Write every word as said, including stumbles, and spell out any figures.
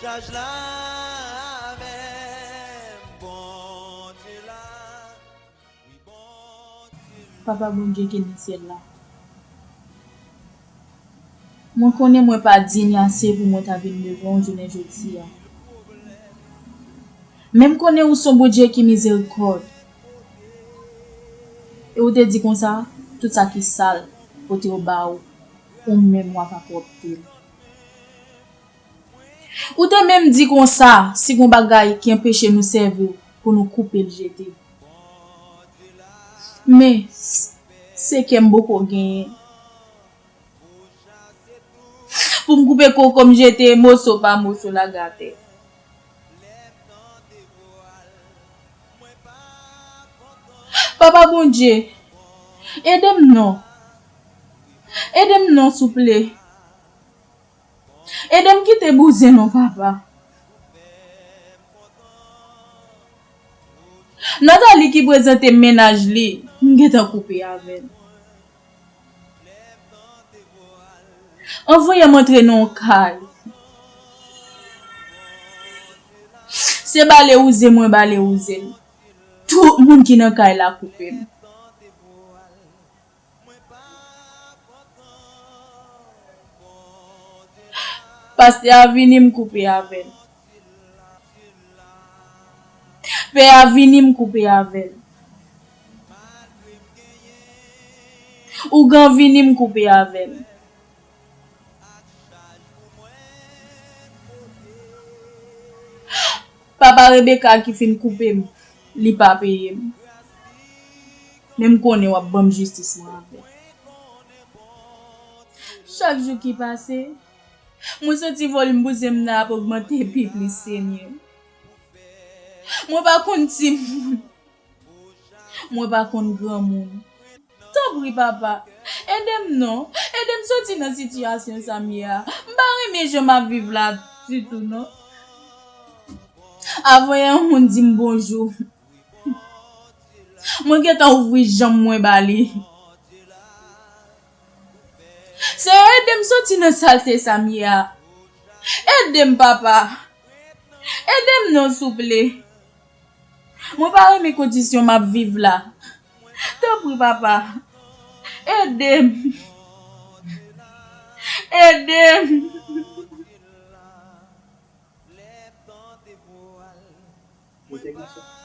Chaj la avè m, Bondye la. Papa Bondye ki nan syèl la, mwen konnen mwen pa diy ase pou mwen ta vin devan w jounen jodi a. Men m konnen ou se yon Bondye ki mizerikòd. E ou te di konsa, tout sa ki sal, pote yo ba ou, ou menm w ap pwòpte l. Ou te menm di konsa, si gon bagay ki anpeche nou sèvi w, pou nou koupe l jete. Men, s- se kè m poko genyen. Pou m koupe kokom jete moso pa moso lage atè. Papa Bondye, ede m non. Ede m non, souple. Ede m kite bouzen non, papa. Nathalie ki prezante m mennaj li, m gentan koupe avè l. An voye m antre nan yon kay. Se bale wouze mwen bale wouze l. Tout moun ki nan kay la koupe m. Pastè a vini m koupe avè l. Pè a vini m koupe avè l. Ougan vini m koupe avè l. Papa Rebecca ki fin koupe m, li pa peye m. Men m konnen w ap ban m jistis mwen avè l. Chak jou ki pase, mwen santi volim bouzen m nan ap ogmante pi plis, Senyè. Mwen pa konn timoun. Mwen pa konn granmoun. Tanpri, papa, ede m non. Ede m soti nan sitiyasyon sa m ye a. M pa renmen jan m ap viv la ditou non. Avan yon moun di m bonjou, mwen gentan ouvri janm mwen ba li. Senyè, ede m soti nan salte sa m ye a. Ede m, papa. Ede m non, souple. Mwen pa renmen kondisyon m ap viv la. Tanpri, papa. Ede m. Ede m. Mete konsa.